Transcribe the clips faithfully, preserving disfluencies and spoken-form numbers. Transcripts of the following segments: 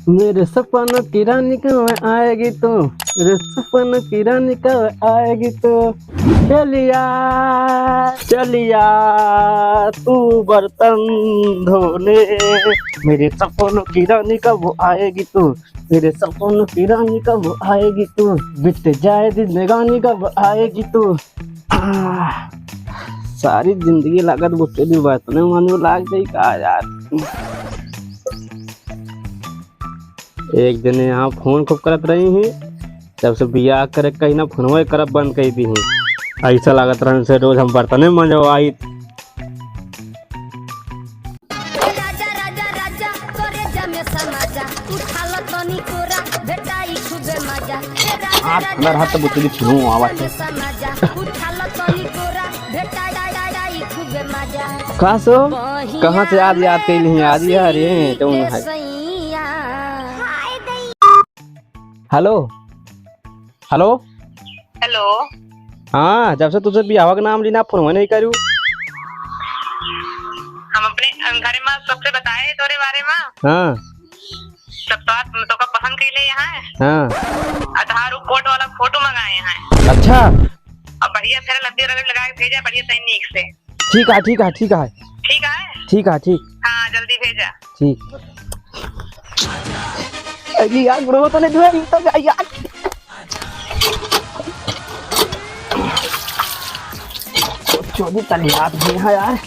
मेरे सपनों की रानी कब आएगी तू, मेरे सपनों की रानी कब आएगी तू, चलिया, चलिया, तू बर्तन धोने, मेरे सपनों की रानी कब आएगी तू, मेरे सपनों की रानी कब आएगी तू, बीत जाए जिंदगानी कब आएगी तू। आह, सारी जिंदगी लागत बुच्चो दी बर्तने मांजे लाग जाई का यार। एक दिन यहाँ फोन खूब करत रही ही, जब से बियाह करे कहीं ना फोनवे करब बंद कर दी ही। ऐसा लागत रहे से रोज हम बर्तने मंजवाई। राजा, राजा, राजा, तोरे जमे समाजा, उठा लो तनी कोरा, भेटाई खूबे मजा। ए राजा, हाथ राजा, अंदर हाथ तो राजा, बुतली फिरू आवाज जमे से। समाजा, उठा लो तनी कोरा, भेटाई खूबे मजा। का सो? कहाँ से आज याद कैली ही? आज यार ये तो है। हेलो, हेलो। हेलो। हाँ, जब से तुझे बियाह का नाम लीना, फोन नहीं करू। हम अपने घर में सबसे बताए तोरे बारे में। हाँ। सब तो आप तो का पसंद कैले यहाँ है। हाँ। आधार कोड वाला फोटो मंगाए हैं। अच्छा। और बढ़िया से लद्दी रगड़ लगा के भेजा, बढ़िया से नीक से। ठीक है, ठीक है, ठीक है। ठीक है? ठीक है, ठीक। हाँ, जल्दी भेजा। ठीक। अरे यार, बुढ़वा तो नहीं धुआ, तो यार। चोरी तले हाथ में है यार।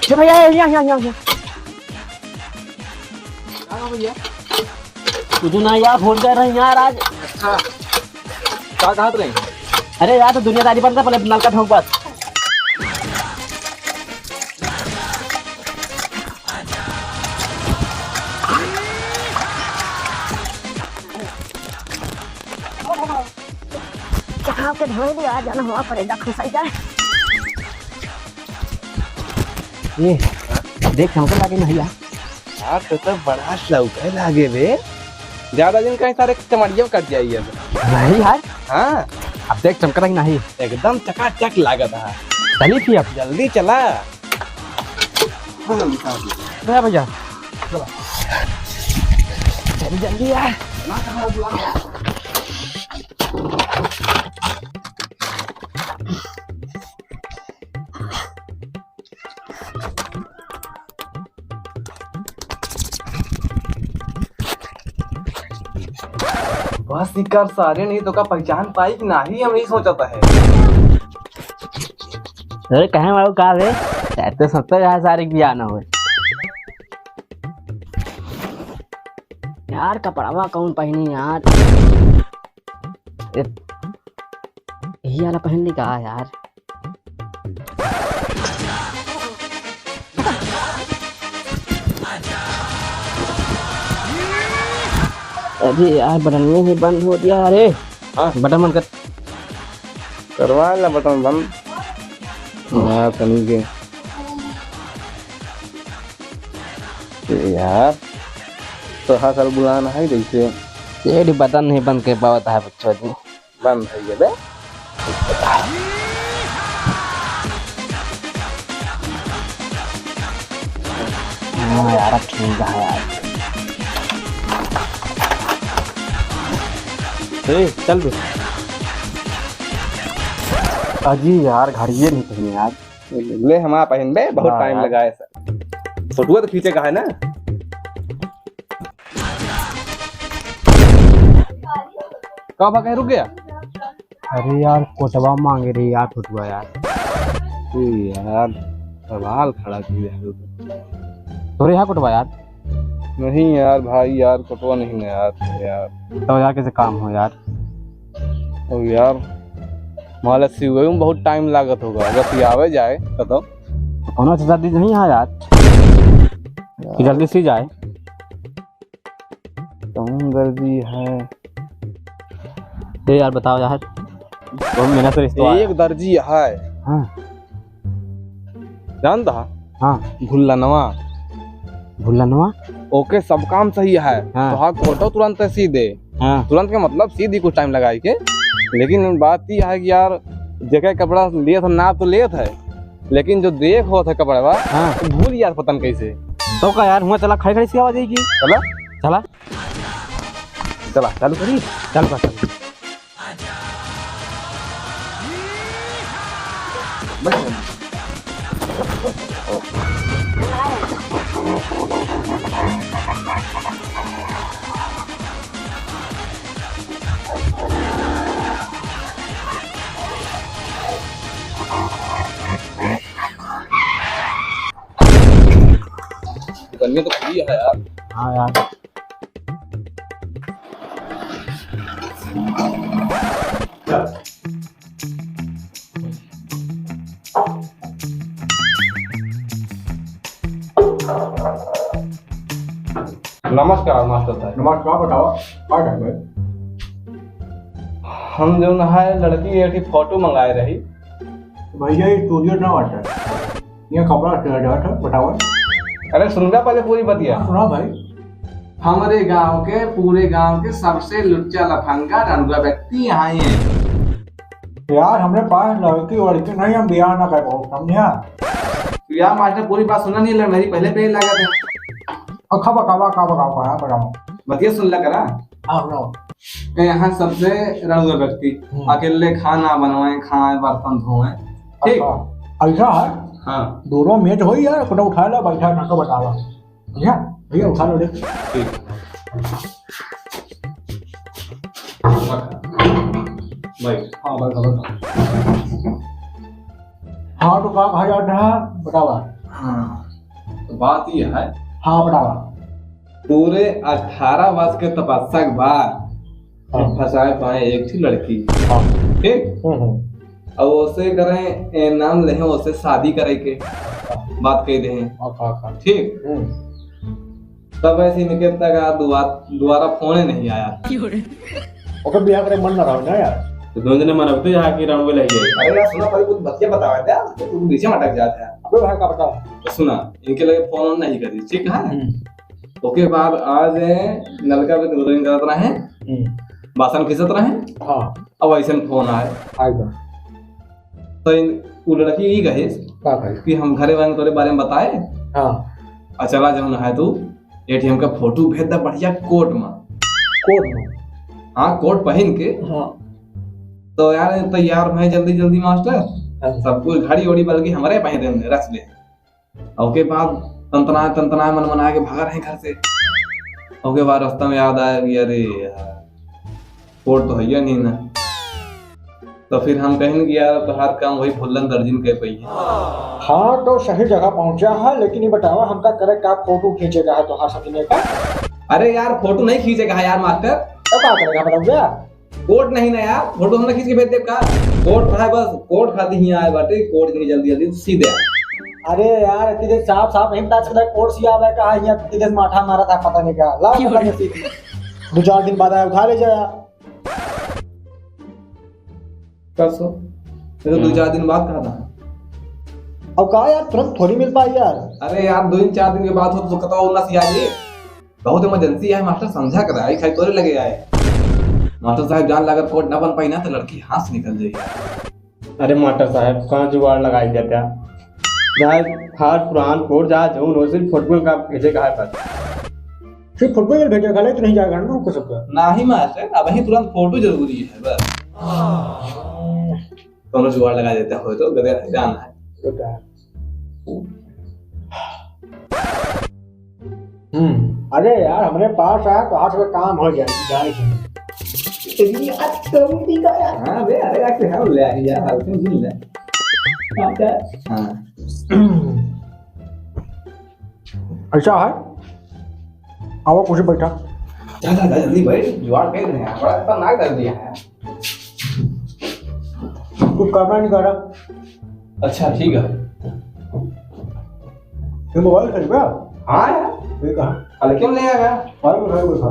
चल भैया, यहाँ, यहाँ, यहाँ, यहाँ। हाँ भैया। कुछ ना यार, फोन कर रहे हैं यार आज। अच्छा। का कहत रहे? अरे यार, तो दुनियादारी बंद कर, पहले नलका ठोंक बस। चढ़ाव के धोए दिया, जाना हुआ परे, जा खुसाई जाए। ये, देख, हमको लागे नहीं यार। यार, तो, तो बड़ा लौके लागे बे। ज्यादा दिन कहीं सारे चमड़ियों कट जाइए बे। नहीं यार। हाँ। अब देख, चमकता ही नहीं। एकदम चकाचक लागत है। चली थी अब। जल्दी चला। भैया, भैया। जल्दी, जल्दी यार। बस इकर सारे नहीं तो का पहचान पाई कि नाही, हम यही सोचता है। अरे कहे मारू का बे? शायद तो सोचता है सारे की बियाह ना होए। यार कपड़वा कौन पहनी यार? ए, यही वाला पहन ली का यार? अरे यार, बटन में ही बंद हो गया। अरे, हाँ। बटन बंद कर। करवा ला बटन बंद। हाँ, तनी के। ए यार, तो हाँ, साल बुलाना है जैसे। ये भी बटन नहीं बंद कर पावत है, बच्चों जी। बंद है ये बे। हाँ यार, अब ठीक है यार। ए, चल बे। अजी यार, घड़िए नहीं पहने यार। ले, हमारा पहन बे, बहुत हाँ टाइम यार। लगा है सर। फोटुआ तो खींचे का है ना? का बा, कहीं रुक गया? अरे यार, कोटवा मांगे रही यार, फोटुआ यार। ए यार, सवाल खड़ा किया है। तोरे यहाँ कोटवा यार? नहीं यार, भाई यार, कोटवा नहीं ना यार, यार। तो यार, कैसे काम हो यार? अब यार, माला सिवई में बहुत टाइम लागत होगा, बस ये आवे जाए कदम। कोनो से जल्दी नहीं है यार, कि जल्दी सी जाए। कौन दर्जी है? ए यार, बताओ यार, बहुत मेहनत से रिश्ता आया। एक दर्जी है। हाँ। जानता? हाँ। भुल्लनवा। भुल्लनवा? ओके, सब काम सही है। हाँ। तो हाँ, फोटो तुरंत सी दे। हाँ। तुरंत के मतलब सी दी कुछ टाइम लगाई के। लेकिन बात ये है कि यार, जेके कपड़ा लेत है, नाप तो लेत है, लेकिन जो देख होत है कपड़वा, हाँ। तो भूल यार पता न कैसे। तो का यार, हुआ चला, खड़ी खड़ी सियावा जाएगी। चला। चला, चला, चालू करी, चालू कर, चालू। दुकानिया तो खुली है यार। हाँ यार। नमस्कार मास्टर साहब। नमस्कार, बताओ, का कहत है? हम जौन है लड़की एक ठे फोटो मंगाए रही। भैया, ये स्टूडियो ना आता है, ये कपड़ा सिला जाता है, बताओ। अरे सुन ला पहले पूरी बतिया। हाँ, सुनाओ भाई। हमरे गांव के, पूरे गांव के सबसे लुच्चा लफंगा रंडुआ व्यक्ति यहाँ ही है। यार, हमरे पास लड़की वड़की नहीं, हम बियाह ना कर पाओ, समझा? तो यार मास्टर, पूरी बात सुना नहीं, लड़ मेरी पहले पे ही लगा था। अच्छा, बतावा, का बतावा, का बतावा? बतिया सुन ला करा। हाँ, सुनाओ। ए, यहाँ सबसे रंडुआ व्यक्ति, हम्म। अकेले खाना बनवाए, खाए, बर्तन धोए, ठीक? अच्छा, ऐसा है? हाँ। दूरो मेज होई यार, खुदा उठा ला, बैठा ना तो बतावा। भैया, भैया उठा लो रे। ठीक। बैठ। हाँ, बैठ, बैठ। हाँ, तो का कहा जाता है? बतावा। हाँ, तो बात ये है। हाँ, बतावा। पूरे अठारह वर्ष के तपस्या के बाद हाँ। फंसाए पाए एक ठे लड़की। हाँ। ठीक? हम्म, हम्म। अब उसे करें, ए, नाम लेहे, उसे शादी करे के हाँ। बात कह दे। हाँ, हाँ, हाँ। ठीक? हम्म। तब ऐसे इनके तक आ दुआ-, दोबारा फोन ही नहीं आया। ओकर बियाह करे मन ना रहो ना यार। तो दोनों जने मनबते यहाँ की रंडुआ लग गई। अरे यार, सुना, पहले कुछ बतिया बतावा था, तो तू बीच में अटक जाता है। अबे भाई, का बताओ? तो सुना, इनके लगे फोन नहीं करी, ठीक है? हम्म। ओके, बाद आज नलका पे रोलिंग करत रहे, हम्म। बासन खींचत रहे, हाँ। अब ऐसन फोन आए। आए बा। तो इन, उ लड़की ई कहे का कहे? कि हम घरे वाले तोरे बारे में बताए, हाँ। और चला जौन है तू एटीएम का फोटो भेज दे बढ़िया कोट में। कोट में? हाँ, कोट पहन के। हाँ। तो यार तैयार भए जल्दी जल्दी मास्टर, हाँ। सब कुछ घड़ी वड़ी बल्कि हमरे पहने रख ले। ओके बाद तंतनाए, तंतनाए, मनमनाए के भागा रहे घर से। ओके बाद रास्ता में याद आया कि अरे यार, कोट तो है नहीं ना। तो फिर हम कहेन कि यार, तोहार काम वही भुल्लन दर्जिन कह पई है। हाँ, तो सही जगह पहुँचा है, लेकिन ये बतावा, हमका करे का, फोटो खींचे का है तोहार सजने का? अरे यार, फोटो नहीं खींचे का है यार मास्टर। तो का करेगा, बताओ क्या? कोट नहीं ना यार, फोटो हमने खींच के भेज देब का? कोट है बस, कोट खाती ही आए बाटे, कोट इतनी जल्दी जल्दी सी दे। अरे यार, इतनी देर साफ साफ नहीं बता सकता, कोट सिया आवे का है, यहाँ इतनी देर माठा मारा था, पता नहीं क्या। लाओ, पता नहीं सी। दो चार दिन बाद आया, उठा ले जाया। कसो? ये तो दो चार दिन बाद कहा था। अब कहा यार, तुरंत थोड़ी मिल पाई यार। अरे यार, दो दिन चार दिन के बाद हो तो कतवा उल्ला सिया जी। बहुत इमरजेंसी है मास्टर, समझा करा, आई खाई तोरे लगे आए। मास्टर साहब, जान ला अगर कोट ना बन पाई ना तो लड़की हाथ से निकल जाई। अरे मास्टर साहब, कहाँ जुगाड़ लगाई देता? जहाँ हार पुरान कोट, जहाँ जौन हो, सिर्फ फोटो का भेजे का है बस। सिर्फ फोटो ही भेजे का, ले तो नहीं जाएगा ना, रुको सबका। नहीं मास्टर, अब ही तुरंत फोटो जरूरी है बस। दोनों जुगाड़ लगा देते हो तो गदे जान है। हम्म, अरे यार, हमरे पास आया तो आज का काम हो जाए, जाए ही। तेरी आज कम भी गया। हाँ बे, अरे यार, क्या ले आई यार, हल्के में ले। अच्छा। हाँ। ऐसा है, आओ कुछ बैठा। जा, जा, जा, जल्दी बैठ, जुगाड़ कर रहे हैं, बड़ा खतरनाक कर दिया है। कुछ करना नहीं कर रहा। अच्छा, ठीक है। ये मोबाइल खरीदा? हाँ यार। ये कहाँ? हल्के में ले आया। अरे, वो है, वो था।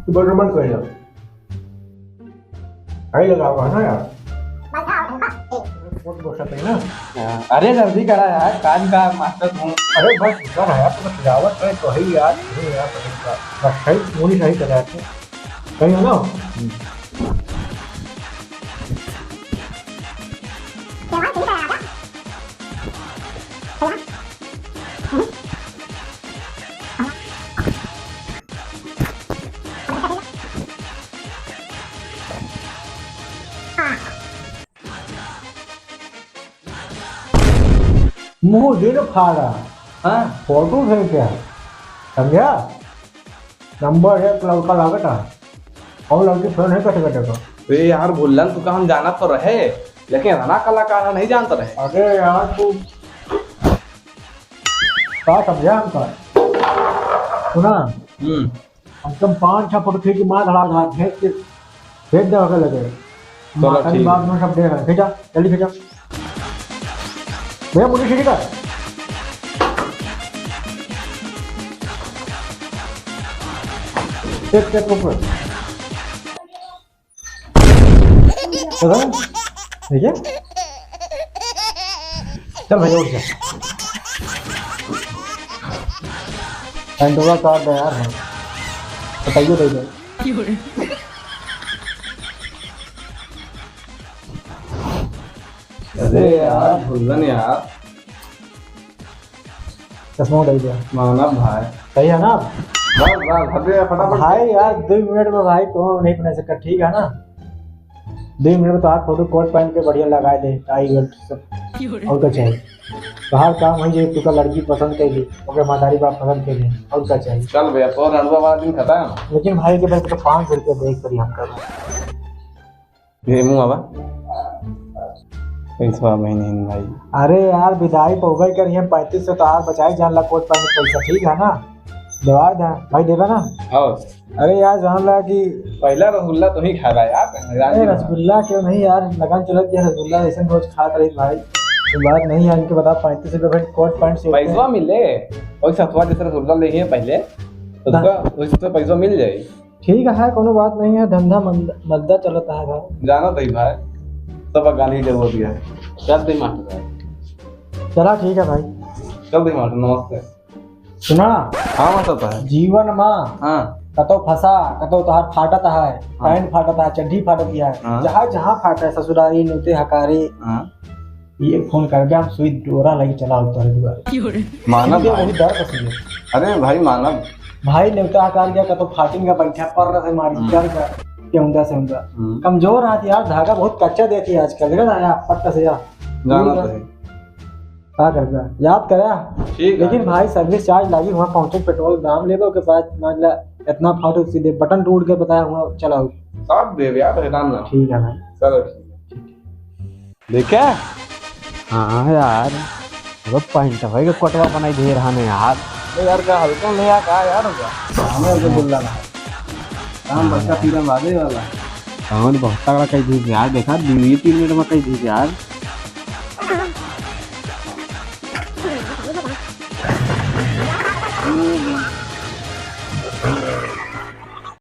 तू बड़ रोमांस कर यार। आई लगाओ, है ना यार? बहुत बोलता है ना। हाँ, अरे जल्दी करा यार, कान का मास्टर हूँ। अरे बस इधर है यार, तुम्हें सजावट है तो है यार, है यार, बस सही, पूरी सही तरह से। सही है ना? हम्म। मुंह दिन फाड़ा। हाँ। फोटो भेज दिया। समझा? नंबर एक लड़का लागत है। और लड़की फोन नहीं कर सकते तो। अरे यार, भुल्लन, तू का हम जानत तो रहे, लेकिन इतना कलाकार हम नहीं जानत रहे। अरे यार, तू का समझा हमका? सुना, हम्म। हम तुम पाँच छह फोटो खींच के मार धड़ा धड़ा भेज के, भेज दे होके लगे। चलो, माता की ठीक बात है। में सब दे रहे हैं। खींचा, जल्दी खींचा। भैया, मुझे खींच कर। एक step ऊपर। चलो, ठीक है? चल भैया, उठ जा। पैंटवा काट दे यार, हाँ। बताइए, दे दे। अरे यार, भुल्लन यार। चश्मा उठाई दिया। मानब भाई। सही है ना? बस, बस, हट जा, फटाफट। भाई यार, दो मिनट में भाई, तुम नहीं बना सकता, ठीक है ना? दो मिनट में तोहार फोटो कोट पहन के बढ़िया लगा दे, टाई बेल्ट सब। और का चाहिए? तोहार काम है जे तू का लड़की पसंद कर ली, ओके, महतारी बाप पसंद कर ली, और का चाहिए? चल भैया, तो रंडुआ वाला दिन खत्म। लेकिन भाई के पास तो पाँच सौ रुपया देख करी हम कर। ये मुँह आवा। पैसवा बहिन हिन भाई। अरे यार, विदाई पउबे करिहे, पैंतीस सौ तोहार बचाई जान ला, कोट पैंट पैसा, ठीक है ना? देवाय दा, भाई देबे ना? हाँ। अरे यार, जान ला कि पहला रसगुल्ला तो ही खा रहा है यार, रानी अरे बा। रसगुल्ला क्यों नहीं यार, लगन चलत गया रसगुल्ला, ऐसे रोज खात रही भाई। तो बात नहीं है, इनके बता, पैंतीस रुपये भाई कोट पैंट से पैसवा मिले, वही सतवा जैसे रसगुल्ला लेके पहले, उसका, हाँ। उससे पैसा मिल जाए। ठीक है, कोनो बात नहीं है, धंधा मंद-, मंदा चलत है भाई। जानत ही भाई, सब गाली जरूरत है। चल दे मास्टर साहब। चला ठीक है भाई। चल दे मास्टर, नमस्ते। सुना? हाँ मास्टर साहब। जीवन मा हाँ। कतो फंसा, कतो तोहार फाटत है, हाँ। पैंट फाटत है, चड्ढी फाटत है, हाँ। जहाँ जहाँ फाटे ससुरारी नूते हकारी। हाँ। ये फोन करके हम सुई डोरा लगी चला उतर दुआरे। मानब सीधे भाई। वही दर पर सीधे। अरे भाई मानब। भाई नेवता हकार गया, कतो फाटिन का बैठा पर रहे मारी हम्म। चल का, के उंदा से उंदा। हम्म। कमजोर हाथ यार, धागा बहुत कच्चा देती है आजकल, देखा ना यार, पट्टा से यार। जाना तो है। का करबा? याद करा। ठीक है। लेकिन भाई service charge लागी, वहाँ पहुँचे पेट्रोल दाम लेबो के बाद, मान ला इतना फाटो सीधे बटन टूट के बताया हुआ चलाओ। साथ दे यार, हैरान ना। ठीक है भाई। चलो ठीक है। देखे? हाँ यार, वो पैंट भाई के कोटवा बनाई दे रहा ने यार। अरे यार, का हल्का ले आ, का यार होगा? हमें उसे बोलना ना। काम बच्चा पीरा बाजे वाला। काम बहुत तगड़ा कही दी यार, देखा, दो ही तीन मिनट में कही दी यार।